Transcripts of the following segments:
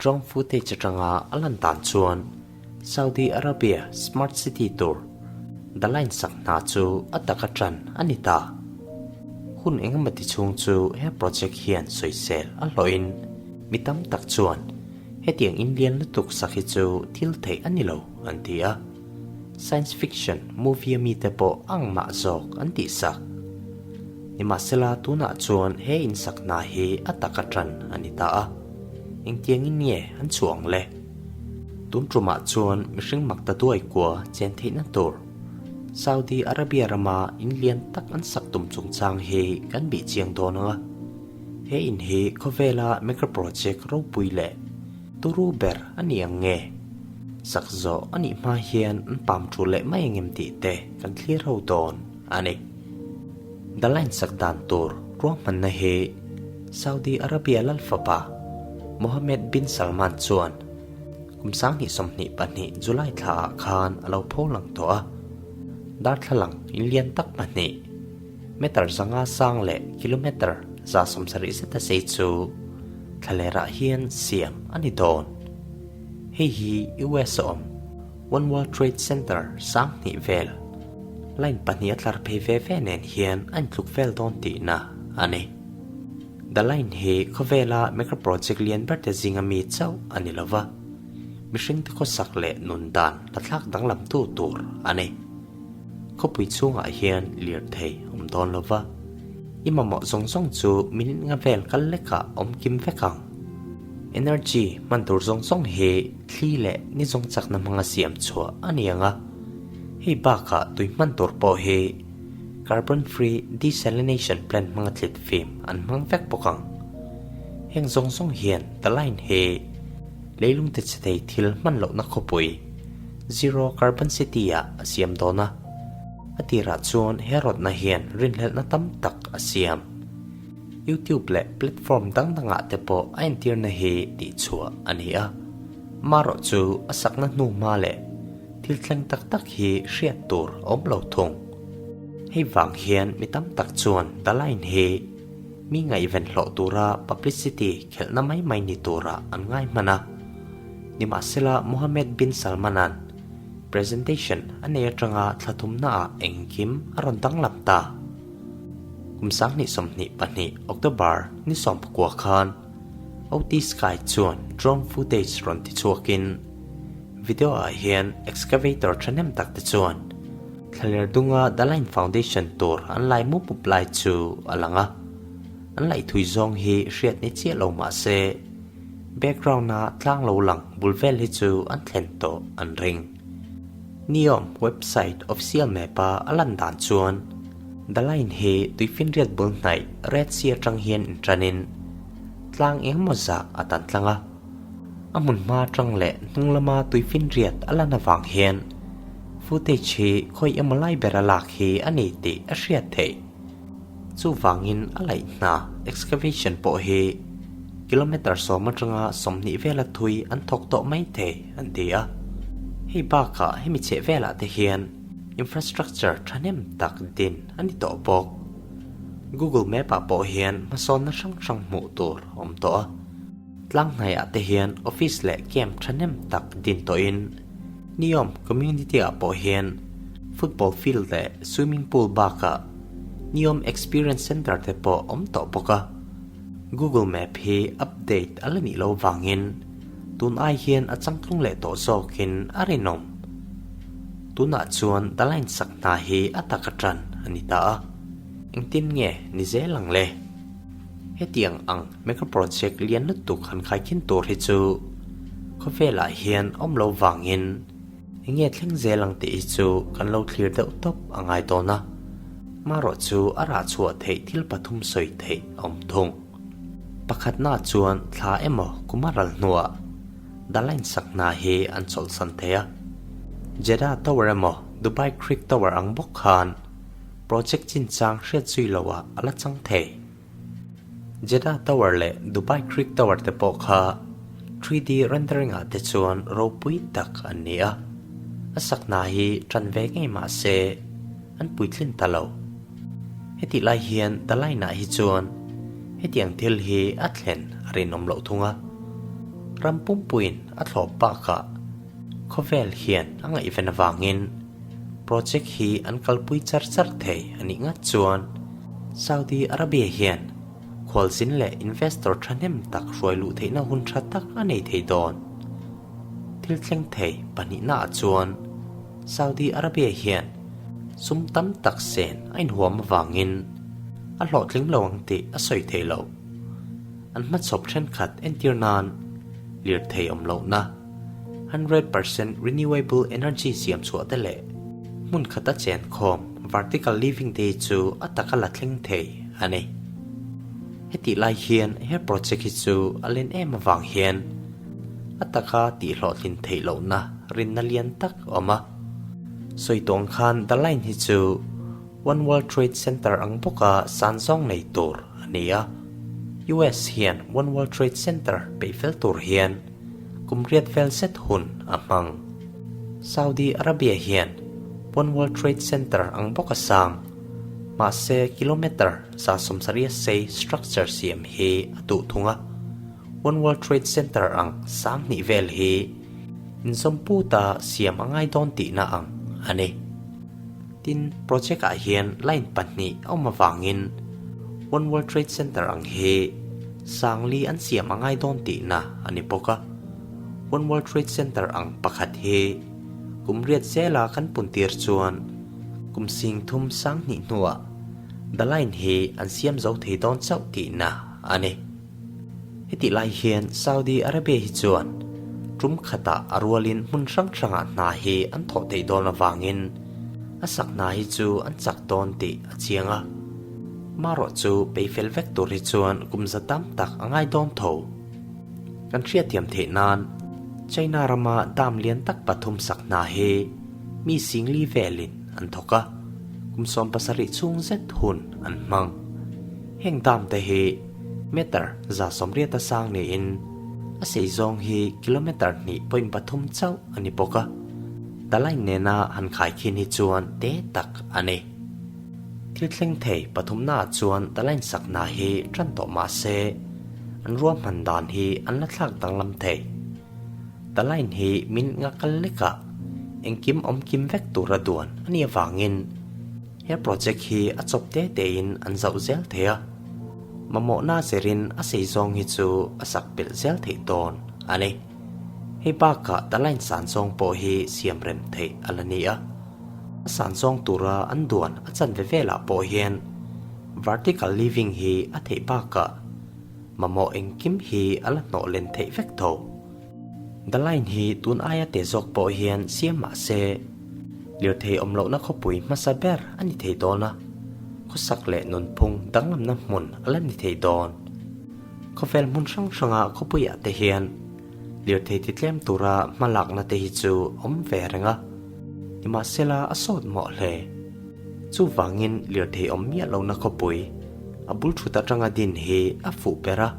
Drone footage atanga a lan dan chuan Saudi Arabia Smart City tur The Line sak hna chu a taka tan a ni ta. Hun engemaw ti chhung chu he project hian sawisel a hlawhin mi tam tak chuan hetiang in lian lutuk sak hi chu thil theih a ni lo an ti a. Science fiction movie a mite pawh ang mah zawk an tih sak. Nimahsela tunah chuan he insak hna hi a taka tan a ni ta a, engtiangin nge an chhuah ang le? Tun tumah chuan mihring mak ta duai kua chen theihna tur Saudi Arabia rama in lian tak an sak tum chungchang hi kan bih chiang dawn ang a. He in hi khawvela mega project ropui leh turu ber a ni ang nge? Sak zawh a nih hma hian an pam thu leh mai ang em tih te kan thlir ho dawn a ni. The Line sak dan tur ruahmanna hi Saudi Arabia lal fapa Mohammed bin Salman chuan kum 2022 July thla ah khan a lo pho lang tawh a. Darthlalang in lian tak pahnih, meter 500 sang leh kilometer 170 zeta sei chu thlalerah hian siam a ni dawn. Hei hi US a awm One World Trade Center 2000 vel line pahnih a tlar phei ve ve nen hian a intluk vel dawn tihna a ni. The Line hi khawvela mega project lian ber te zinga mi chauh a ni lova, mihring te khawsak leh nun dan la thlak danglam tu tur a ni. Khawpui chhungah hian lirthei awm dawn lova, i mamawh zawng zawng chu minute nga vel kal lekah awm kim vek ang. Energy hman tur zawng zawng hi thli leh ni zawng chakna hmanga siam chhuah a ni ang a, hei bakah tui hman tur pawh hi carbon free desalination plant hmanga thlit fim an hmang vek bawk ang. Heng zawng zawng hian The Line hi leilung ti che thei thil hman lohna khawpui zero carbon city ah a siam dawn a, a tirah chuan he rawtna hian rinhlelhna tam tak a siam. YouTube leh platform dang dangah te pawh a entirna hi tihchhuah a ni a, marawh chu a sakna hnu hma leh thil thleng tak tak hi hriat tur a awm lo thung. Hei vang hian mi tam tak chuan The Line hi mi ngaihven hlawh tura publicity khelhna mai mai ni turah an ngai hman a. Nimahsela Mohammed bin Salman-a'n presentation a nei atanga thla thumnaah engkim a rawn danglam ta. Kum 2022 October ni 19 khan OT Sky chuan drone footage rawn ti chhuakin video ah hian excavator thahnem tak te chuan thlaler dunga The Line Foundation tur an lai mup mup lai chu a lang a. An laih thui zawng hi hriat ni chiah lo mah se background a tlang lo lang bul vel hi chu an thlen tawh an ring. Neom website official map a a lan dan chuan The Line hi tuifinriat bul hnaih Red Sea atang hian intanin tlang engemaw zah a tan tlang a. A hmun hma atang leh hnung lama tuifinriat a lan avang hian footage hi khawi emaw lai ber a lak hi a ni tih a hriat theih. Chuvangin a laih hna excavation pawh hi kilometre 10 atanga 20 vela thui an thawk tawh mai thei an ti a. Hei bakah hemi chheh velah te hian infrastructure thahnem tak din a ni tawh bawk. Google Map ah pawh hian hmasawnna hrang hrang hmuh tur a awm tawh a. Tlang hnaiah te hian office leh camp thahnem tak din tawhin Neom community ah pawh hian football field leh swimming pool bakah Neom experience center te pawh awm tawh bawk a. Google Map hi update a la nih loh vangin tun ai hian a changtlung leh tawh zawkin a rinawm. Tunah chuan The Line sak hna hi a tak atan a ni ta a, engtin nge ni zel ang le? Hetiang ang mega project lian lutuk han khaikhin tur hi chu khawvelah hian awm lo vangin enge thleng zel ang tih hi chu kan lo thlir deuh tawp a ngai dawn a, marawh chu a rah chhuah theih thil pathum sawi theih a awm thung. Pakhatna chuan thla emaw kum a ral hnuah The Line sak hna hi an chawlhsan thei a, Jeddah Tower emaw Dubai Creek Tower ang bawk khan project chinchang hriat zui loah a la chang thei. Jeddah Tower leh Dubai Creek Tower te pawh kha 3D rendering ah te chuan ropui tak an ni a, a sak hna hi tan ve ngei mah se an puitlin ta lo. Hetih lai hian The Line ah hi chuan hetiang thil hi a thlen a rinawm loh thung a. Ram pumpuiin a thlawp bakah khawvel hian a ngaihven avangin project hi an kalpui char char thei a nih ngat chuan Saudi Arabia hian khualzin leh investor thahnem tak hruai luh theihna hun tha tak a nei thei dawn. Thil thleng thei pahnihnaah chuan Saudi Arabia hian sum tam tak sen a inhuam avangin a hlawhtling lo ang tih a sawi thei lo. An hmachhawp thenkhat entir nan lirthei awm lohna, 100% renewable energy siam chhuah te leh hmun khata chen khawm vertical living te hi chu a taka la thleng thei a ni. Hetih lai hian he project hi chu a len em avang hian a taka tihhlawhtlin theih lohna rinna lian tak a awm a. Sawi tawng khan The Line hi chu One World Trade Center ang bawka san zawng nei tur a ni a. US hian One World Trade Center peih fel tur hian kum riat vel zet hun a hmang. Saudi Arabia hian One World Trade Center ang bawka sang, mahse kilometer 170 sei structure siam hi a duh thung a. One World Trade Center ang sang hnih vel hi inzawm puta siam a ngai dawn tihna ang a ni. Tin, project ah hian line pahnih a awm avangin One World Trade Center ang hi sangli an siam a ngai dawn tihna a ni bawk a. One World Trade Center ang pakhat hi kum riat zela kan puntir chuan kum sing thum sang hnih hnuah The Line hi an siam zo thei dawn chauh tihna a ni. Hetih lai hian Saudi Arabia hi chuan tum khatah a rualin hmun hrang hrangah hna hi an thawh theih dawn avangin a sak hna hi chu an chak dawn tih a chiang a. Marawh chu pei fel vek tur hi chuan kum za tam tak a ngai dawn tho. Kan hriatthiam theih nan China rama dam lian tak pathum sak hna hi mi singli velin an thawk a, kum 70 chhung zet hun an hmang. Heng dam te hi meter 180 a sang niin a sei zawng hi kilometer hnih point pathum chauh a ni bawk a, The Line nena han khaikhin hi chuan te tak a ni. Thil thleng thei pathumnaah chuan The Line sakna hi tan tawh mah se an ruahman dan hi an la thlak danglam thei. The Line hi min nga kal lekah engkim awm kim vek tura duan a nih avangin He project hi a chawp te tein an zauh zel thei a, mamawhna zerin a sei zawng hi chu a sak pelh zel theih dawn a ni. Hei bakah The Line san zawng pawh hi siam rem theih a la ni a, a san zawng tura an duan a chanve velah pawh hian vertical living hi a theih bakah mamawh engkim hi a la hnawh len theih vek tho. The Line hi tun aia te zawk pawh hian siam mah se, lirthei awm lohna khawpui hmasa ber a ni thei dawn a, khawsak leh nunphung danglamna hmun a la ni thei dawn. Khawvel hmun hrang hranga khawpuiah te hian lirthei ti tlem tura hmalakna te hi chu awm ve reng a, nimahsela a sawt mawh hle. Chuvangin lirthei awm miah lohna khawpui a bul thut atanga din hi a fuh ber a.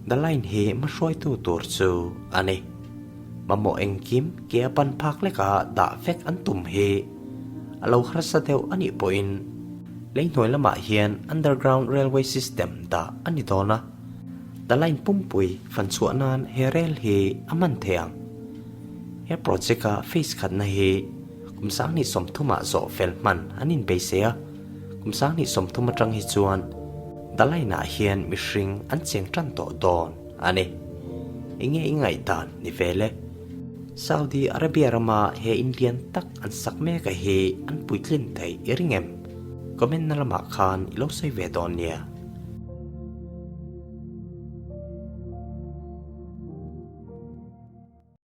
The Line hi hmahruaitu tur chu a ni. Mamawh engkim ke a pan phak leka dah vek an tum hi a lo harsa deuh a nih pawhin lei hnuai lamah hian underground railway system dah a ni dawn a, The Line pumpui fan chhuah nan he rel hi a hman thei ang. He project-a phase khatna hi kum 2030 ah zawh fel hman an inbeisei a, kum 2030 atang hi chuan The Line-ah hian mihring an cheng tan tawh dawn a ni. Enge i ngaihdan ni ve le? Saudi Arabia rama he in lian tak an sak mek a hi an puitlin theih i ring em? Comment na lamah khan i lo sawi ve dawn nia.